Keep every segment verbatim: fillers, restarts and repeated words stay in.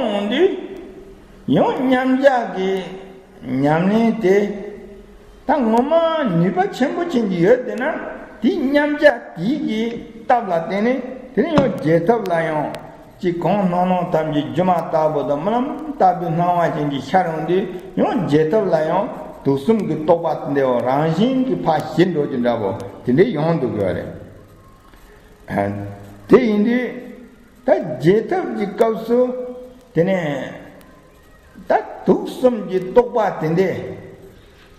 འོང་དུས་ཡང་མཉམ་གཞག་གི་ཉམས་ལེན་དེ་ད་ངོ་མ་ནུས་པ་ཆེན་པོ་ཅན་གྱི་ཡོད་དེ་ན། དེ་མཉམ་གཞག་དེའི་གི་སྟབས་ལ་བརྟེན་ནས་དེ་ནས་ཡང་རྒྱལ་ཐབས་ལ་ཡང་ཅིག་གང་སྣང་སྣང་ཐམས་ཅད་སྒྱུ་མ་ལྟ་བུ་དང་རྨི་ལམ་ལྟ་བུའི་སྣང་བ་ཅན་གྱི་ཤར་འོང་དུས་ཡང་རྒྱལ་ཐབས་ལ་ཡང་དུག་གསུམ་གྱི་རྟོག་པ་དེ་འདྲ་བ་རང་བཞིན་གྱིས་ཕར་ཞི་འགྲོ་རྒྱུ་འདྲ་བོ་དེ་འདྲའི་ཡོང་འདུག་གི་རེད། དེ་ཡིན་དུས་ད་རྒྱལ་ཐབས་ཀྱི་སྐབས་སུ་དེ་ནས་ད་དུག་གསུམ་གྱི་རྟོག་པ་དེ་འདྲས་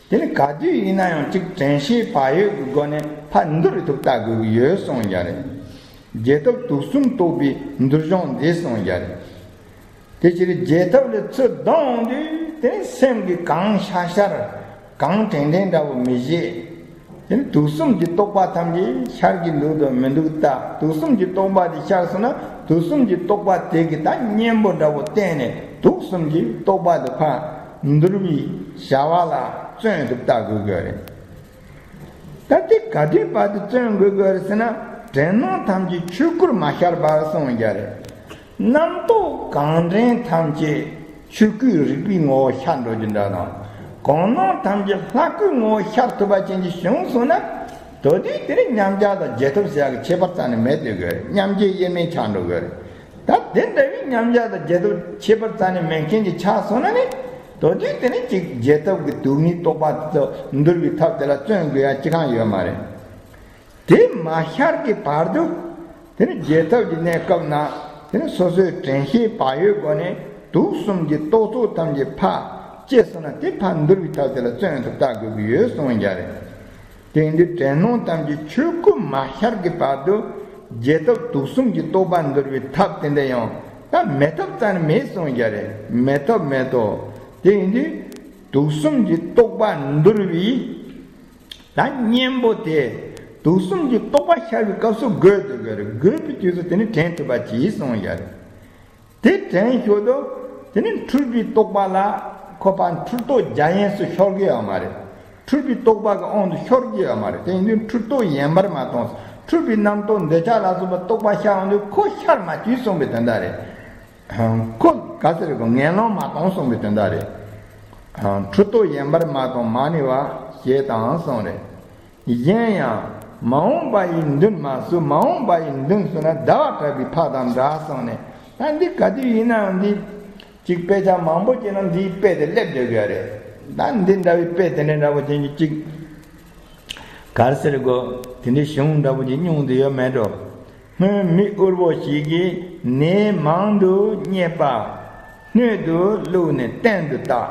དེ་ནི་ག་དུས་ཡིན་ན་ཡང་གཅིག་དྲན་ཤེས་བག་ཡོད་ཀྱི་སྒོ་ནས་ཕར་འདུལ་ཐུབ་ལྟ་དགོས་ཀྱི་ཡོད་གསུངས་ཡ་རེད། རྒྱལ་ཐབས་དུག་གསུམ་རྟོག་པའི་འདུལ་སྦྱོང་འདི་གསུངས་ཡ་རེད། དེ་ཕྱིར་རྒྱལ་ཐབས་ལ་ཚུར་ལྡང་འོང་དུས་དེ་ནི་སེམས་ཀྱི་གང་ཤར་ཤར་གང་དྲན་དྲན་འདྲ་བོ་མི་བྱེད། དེ་ནི་དུག་གསུམ་གྱི་རྟོག་པ་ཐམས་ཅད་ཤར་གྱི་འདུག་དང་མི་འདུག་ལྟ། དུག་གསུམ་གྱི་རྟོག་པ་དེ་ཤར་སོང་ན་དུག་གསུམ་གྱི་རྟོག་པ་དེ་གི་ད་གཉེན་པོ་འདྲ་བོ་བསྟེན་ནས་དུག་གསུམ་གྱི་རྟོག་པ་དེ་ཕར་འདུལ་བའི་བྱ་བ་ལ་བརྩོན་ཐུབ་ལྟ་དགོས་དགོས་རེད། ད་དེ་ག་དུས་བར་དུ་བརྩོན་དགོས་དགོས་རེད་ཟེར་ན། དྲན་སྣང་ཐམས་ཅད་ཆོས་སྐུར་མ་ཤར་བར་གསུངས་ཡ་རེད། རྣམ་རྟོག་གང་དྲན་ཐམས་ཅད་ཆོས་སྐུའི་རིག་པའི་ངོ་བོ་ཤར་འགྲོ་རྒྱུ་འདྲ་དང་། གང་སྣང་ཐམས་ཅད་ལྷ་སྐུའི་ངོ་བོ་ཤར་ཐུབ་པ་ཅན་གྱི་བྱུང་སོང་ན། ད་དུས་དེ་ནི་མཉམ་གཞག་དང་རྒྱལ་ཐབས་ཟེར་ཡག་གི་ཁྱད་པར་རྩ་ནས་མེད་དུས་དགོས་རེད། མཉམ་རྗེས་དབྱེར་མེད་ཆགས་འགྲོ་དགོས་རེད། ད་དེ་འདྲ་བའི་མཉམ་གཞག་དང་རྒྱལ་ཐབས་ཁྱད་པར་རྩ་ནས་མེད་མཁན་གྱི་ཆགས་སོང་ན་ནི། ད་དུས་དེ་ནི་གཅིག་རྒྱལ་ཐབས་ཀྱི་དུག་ལྔའི་རྟོག་པ་དེ་ཚོ་འདུལ་བའི་ཐབས་དེ་ལ་བརྩོན་དགོས་ཡ་ཅི་གང་ཡོད་མ་རེད། དེ་མ་ཤར་གྱི་བར་དུ། དེ་ནི་རྒྱལ་ཐབས་ཀྱི་གནས་སྐབས་ན། དེ་ནི་སོ་སོའི་དྲན་ཤེས་བག་ཡོད་སྒོ་ནས་དུག་གསུམ་གྱི་རྟོག་ཚོགས་ཐམས་ཅད་ཕར་བཅད་སོང་ན་དེ་ཕར་འདུལ་བའི་ཐབས་དེ་ལ་བརྩོན་ཐུབ་ལྟ་དགོས་ཀྱི་ཡོད་གསུངས་ཡ་རེད། དེ་ཡིན་དུས་དྲན་སྣང་ཐམས་ཅད་ཆོས་སྐུ་མ་ཤར་གྱི་བར་དུ་རྒྱལ་ཐབས་དུག་གསུམ་གྱི་རྟོག་པ་འདུལ་བའི་ཐབས་དེ་འདྲ་ཡང་ད་མེད་ཐབས་རྩ་ནས་མེད་གསུངས་ཡ་རེད། མེད་ཐབས་མེད་དོ། དེ་ཡིན་དུས་དུག་གསུམ་གྱི་རྟོག་པ་འདུལ་བའི་ད་གཉེན་པོ་དེ་དུག་གསུམ་གྱི་རྟོག་པ་ཤར་བའི་སྐབས་སུ་དགོས་དེ་དགོས་རེད། དགོས་པའི་དུས་སུ་དེ་ནི་དྲན་ཐུབ་པ་གྱིས་གསུངས་ཡ་རེད། དེ་དྲན་ཞོར་དུ་དེ་ནི་འཁྲུལ་པའི་རྟོག་པ་ལ་ཁོ་པ་འཁྲུལ་རྟོག་རྒྱ་ཡན་སུ་ཤོར་གི་ཡོད་མ་རེད། འཁྲུལ་པའི་རྟོག་པ་གི་དབང་དུ་ཤོར་གི་ཡོད་མ་རེད། དེ་ཡིན་དུས་འཁྲུལ་རྟོག་ཡན་པར་མ་གཏོང་། འཁྲུལ་པའི་རྣམ་རྟོག་འདོད་ཆགས་ལ་སོགས་པ་རྟོག་པ་ཤར་འོང་དུས་ཁོ་ཤར་མ་བཅུག་གསུངས་པའི་དོན་དག་རེད། ཁོ་ག་ཟེར་གོ་ངན་སློང་མ་གཏོང་གསུངས་པའི་དོན་དག་རེད། འཁྲུལ་རྟོག་ཡན་པར་མ་གཏོང་མ་ནུས་པ་ཞེས་དང་གསུངས་རེད། གཞན་ཡང་མ་འོངས་པ་ཡི་མདུན་མ་སུ། མ་འོངས་པ་ཡི་མདུན་སུ་ན་ཟླ་བ་གྲགས་པའི་ཕ་དང་འདྲ་གསུངས་ནས། ད་འདི་ག་དུས་ཡིན་ནའང་འདི་གཅིག་དཔེ་ཆ་མང་པོ་ཅིག་ན་འདིའི་དཔེ་དེ་སླེབས་བསྡད་ཡོད་རེད། ད་འདི་འདྲ་བའི་དཔེ་དེ་འདྲ་འདྲ་བོ་དེ་གཅིག་ག་རེ་ཟེར་དགོས། དེ་འདྲའི་གཞུང་འདྲ་བོ་ཅིག་མྱོང་བསྡད་ཡོད་མེད་འགྲོ། སྔོན་མི་དབུལ་བོ་ཞིག་གིས་ནས་མང་དུ་རྙེད་པ་སྣོད་དུ་བླུགས་ནས་སྟེང་དུ་བཏགས།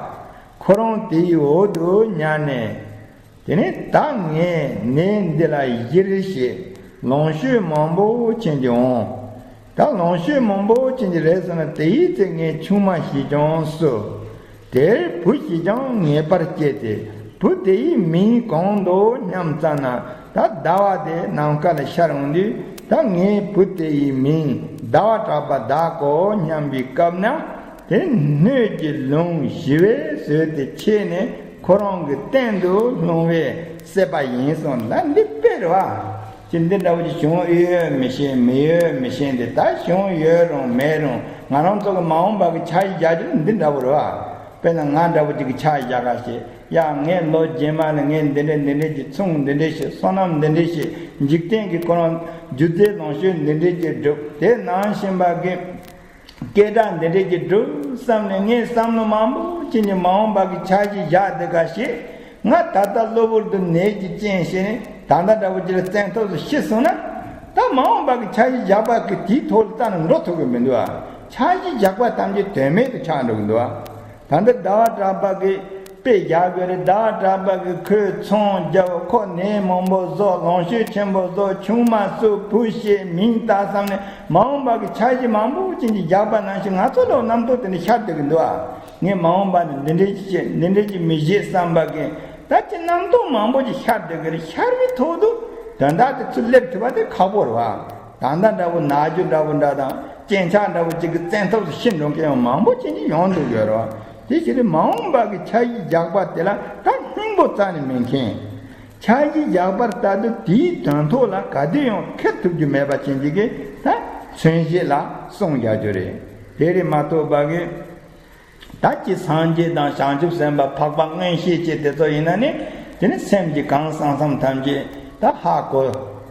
ཁོ་རང་དེའི་འོག་ཏུ་ཉལ་ནས། དེ་ནས་ད་ངས་ནས་འདི་ལ་གཞིར་བྱས་ལོངས་སྤྱོད་མང་པོ་ཅན་གྱི་འོང་། ད་ལོངས་སྤྱོད་མང་པོ་ཅན་གྱི་རེད་ཟེར་ན། དེའི་ཚེ་ངས་ཆུང་མ་ཞིག་ཀྱང་བསུ། དེར་བུ་ཞིག་ཀྱང་ངེས་པར་སྐྱེས་ཏེ། བུ་དེ་ཡི་མིང་གང་འདོགས་སྙམ་བསམ་ན། ད་ཟླ་བ་དེ་ནམ་མཁའ་ལ་ཤར་འོང་དུས། ད་ངའི་བུ་དེ་ཡི་མིང་ཟླ་བ་གྲགས་པ་བཏགས་གོ་སྙམ་པའི་སྐབས་ན། དེ་སྣོད་ཀྱི་ལུང་ཞི་བས་བཟོས་ཏེ་ཕྱེ་ནས་ཁོ་རང་གི་སྟེང་དུ་ལྷུང་བས་བསད་པ་ཡིན་གསུངས། ད་འདི་དཔེ་རེད་བ། ཅི་འདི་འདྲ་བོ་ཅིག་བྱུང་ཡོད་མི་ཤེས། མི་ཡོད་མི་ཤེས་ཏེ། ད་བྱུང་ཡོད་རུང་མེད་རུང་ང་རང་ཚོ་གི་མ་འོངས་པ་གི་འཆར་གཞི་རྒྱག་རྒྱུ་འདི་འདྲ་བོ་རེད་བ། དཔེར་ན་ང་འདྲ་བོ་ཅིག་གི་འཆར་གཞི་རྒྱག་ག་ཞེས། ཡ་ངས་ལོ་རྗེས་མ་ལ་ངས་འདི་འདྲ་འདི་འདྲ་གྱི་ཚོང་འདི་འདྲ་བྱེད། སོ་ནམ་འདི་འདྲ་བྱེད། འཇིག་རྟེན་གྱི་ཁོ་རང་རྒྱུ་རྫས་ལོངས་སྤྱོད་འདི་འདྲ་གྱི་སྒྲུབ། དེ་ནང་བཞིན་པ་གི་སྐད་གྲགས་འདི་འདྲས་ཀྱི་འགྲུབ་བསམ་ནས། ངས་བསམ་བློ་མང་པོ་ཅན་གྱི་མ་འོངས་པ་གི་འཆར་གཞི་བཞག་བསྡད་ག་ཞེས། ང་ད་ལྟ་གློ་བུར་དུ་ནད་ཀྱི་རྐྱེན་བྱས་ནས་ད་ལྟ་འདྲ་བོ་ཅིག་ལ་བཙན་ཐབས་སུ་ཤི་སོང་ན། ད་མ་འོངས་པ་གི་འཆར་གཞི་བཞག་པ་གི་དེའི་ཐོག་ལ་རྩ་ནས་འགྲོ་ཐུབ་ཀྱི་མི་འདུག་ཨ། འཆར་གཞི་བཞག་པ་ཐམས་ཅད་དོན་མེད་དུ་ཆགས་འགྲོ་གི་འདུག་ཨ། ད་ལྟ་ཟླ་བ་གྲགས་པ་གི་དཔེ་རྒྱག་དགོས་རེད། ཟླ་བ་གྲགས་པ་གི་ཁོས་ཚོང་རྒྱབ། ཁོ་ནས་མང་པོ་བཟོ། ལོངས་སྤྱོད་ཆེན་པོ་བཟོ། ཆུང་མ་བསུ། བུ་བྱེད། མིང་བཏགས་བསམ་ནས་མ་འོངས་པ་གི་འཆར་གཞི་མང་པོ་ཅན་གྱི་རྒྱག་པ་ནང་བཞིན་ང་ཚོ་ལ་རྣམ་རྟོག་དེ་འདྲ་ཤར་བསྡད་ཀྱི་འདུག་ཨ། ངས་མ་འོངས་པ་ནས་འདི་འདྲས་ཅིག་བྱེད། འདི་འདྲས་ཅིག་མི་བྱེད་བསམ་པ་གི་ད་ཅི་རྣམ་རྟོག་མང་པོ་ཅིག་ཤར་བསྡད་ཀྱི་རེད། ཤར་བའི་ཐོག་ཏུ་དོན་དག་དེ་ཚུར་སླེབས་ཐུབ་པ་དེ་ཁག་པོ་རེད་བ། ད་ལྟ་འདྲ་བོ་ན་རྒྱུ་འདྲ་བོ་འདྲ་དང་རྐྱེན་ཆག་འདྲ་བོ་ཅིག་གི་བཙན་ཐབས་སུ་ཤི་འགྲོ་མཁན་ཡང་མང་པོ་ཅིག་ཡོང་འདུག་ཡོད་རེད་བ། དེ་ཕྱིར་མ་འོངས་པ་གི་འཆར་གཞི་རྒྱག་པ་དེ་ལ་ད་སྙིང་པོ་རྩ་ནས་མེད་མཁན། འཆར་གཞི་རྒྱག་པར་ལྟ་དུས་དེའི་དོན་ཐོག་ལ་ག་དུས་ཡང་འཁེལ་ཐུབ་རྒྱུ་མེད་པ་ཅན་ཅིག་གིས་ད་མཚོན་བྱེད་ལ་གསུངས་རྒྱག་རྒྱུ་རེད། དེ་རེད་མ་གཏོགས་པ་གི། ད་ཅི་སངས་རྒྱས་དང་བྱང་ཆུབ་སེམས་དཔའ་འཕགས་པ་མངོན་ཤེས་ཀྱི་དེ་ཚོ་ཡིན་ན་ནི། དེ་ནི་སེམས་ཀྱི་གང་བསམ་བསམ་ཐམས་ཅད་ད་ཧ་གོ་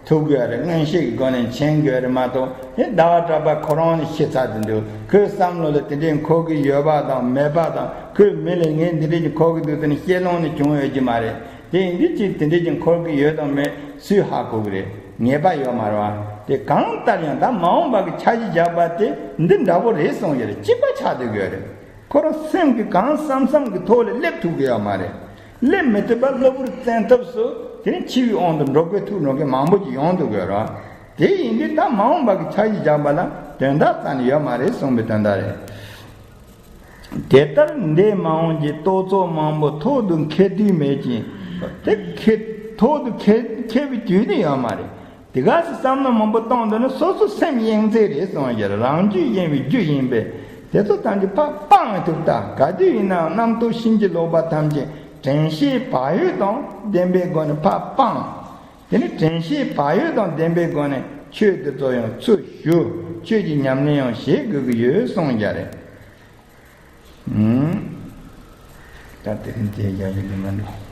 ཐུབ་དགོས་རེད། མངོན་ཤེས་ཀྱི་སྒོ་ནས་མཁྱེན་དགོས་རེད་མ་གཏོགས། དེ་ཟླ་བ་གྲགས་པ་ཁོ་རང་ནི་ཤི་ཚར་དུ་འདུག་ཁོའི་བསམ་བློ་ལ་དེ་འདྲའི་འཁོར་གྱི་ཡོད་པ་དང་མེད་པ་དང་། ཁོའི་མི་ལ་ངས་འདི་འདྲའི་འཁོར་གྱི་འདུག་དེ་ནི་ཤེས་ལོང་ནི་བྱུང་ཡོད་ཀྱི་མ་རེད། དེ་ཡིན་དུས་ཅིག་དེ་འདྲའི་ཀྱི་འཁོར་གྱི་ཡོད་དང་མེད་སུས་ཧ་གོ་གི་རེད། ངེས་པ་ཡོད་མ་རེད་བ། དེ་གང་ལྟར་ཡང་ད་མ་འོངས་པ་གི་འཆར་གཞི་བཞག་པ་དེ་འདི་འདྲ་པོ་རེད་གསུངས་ཡོད་རེད། གཅིག་པ་ཆགས་སྡོད་ཀྱི་ཡོད་རེད། ཁོ་རང་སེམས་ཀྱི་གང་བསམ་བསམ་གྱི་ཐོག་ལ་སླེབས་ཐུབ་ཀྱི་ཡོད་མ་རེད། སླེབས་མི་ཐུབ་པ་གློ་བུར་བཙན་ཐབས་སུ་དེ་ནི་འཆི་བའི་དབང་དུ་འགྲོ་དགོས་ཐུག་འགྲོ་མཁན་མང་པོ་ཅིག་ཡོང་ཐུབ་ཀྱི་ཡོད་རེད། དེ་ཡིན་དུས་ད་མ་འོངས་པ་གི་འཆར་གཞི་བཞག་པ་ལ་དོན་དག་རྩ་ནས་ཡོད་མ་རེད་གསུངས་པའི་དོན་དག་རེད། དེ་ལྟར་འདས་མ་འོངས་ཀྱི་རྟོག་ཚོགས་མང་པོ་ཐོག་ཏུ་འཁེལ་དུས་མེད་ཅིང་། དེ་འཁེལ་ཐོག་ཏུ་འཁེལ་འཁེལ་བའི་དུས་ནི་ཡོད་མ་རེད། དེ་ག་སེ་བསམ་བློ་མང་པོ་གཏོང་འདོད་ན་སོ་སོ་སེམས་གཡེང་རྩིས་རེད་གསུངས་ཡོད་རེད། རང་རྒྱུད་གཡེང་བའི་རྒྱུ་ཡིན་པས། དེ་ཚོ་ཐམས་ཅད་ཕར་སྤང་ཐུབ་ལྟ། ག་དུས་ཡིན་ནའང་རྣམ་རྟོག་ཕྱིན་ཅི་ལོག་པ་ཐམས་ཅད་དྲན་ཤེས་བག་ཡོད་དང་ལྡན་པའི་སྒོ་ནས་ཕར་སྤང་། དེ་ནི་དྲན་ཤེས་བག་ཡོད་དང་ལྡན་པའི་སྒོ་ནས་ཆོས་དེ་ཚོ་ཡང་ཚུར་ཞུ། ཆོས་ཀྱི་ཉམས་ལེན་ཡང་བྱེད་དགོས་ཀྱི་ཡོད་གསུངས་ཡོད་རེད། ཨུམ། ད་དེ་རིང་དེ་ཡག་ཡོད་ནི་མ་འགྲོ།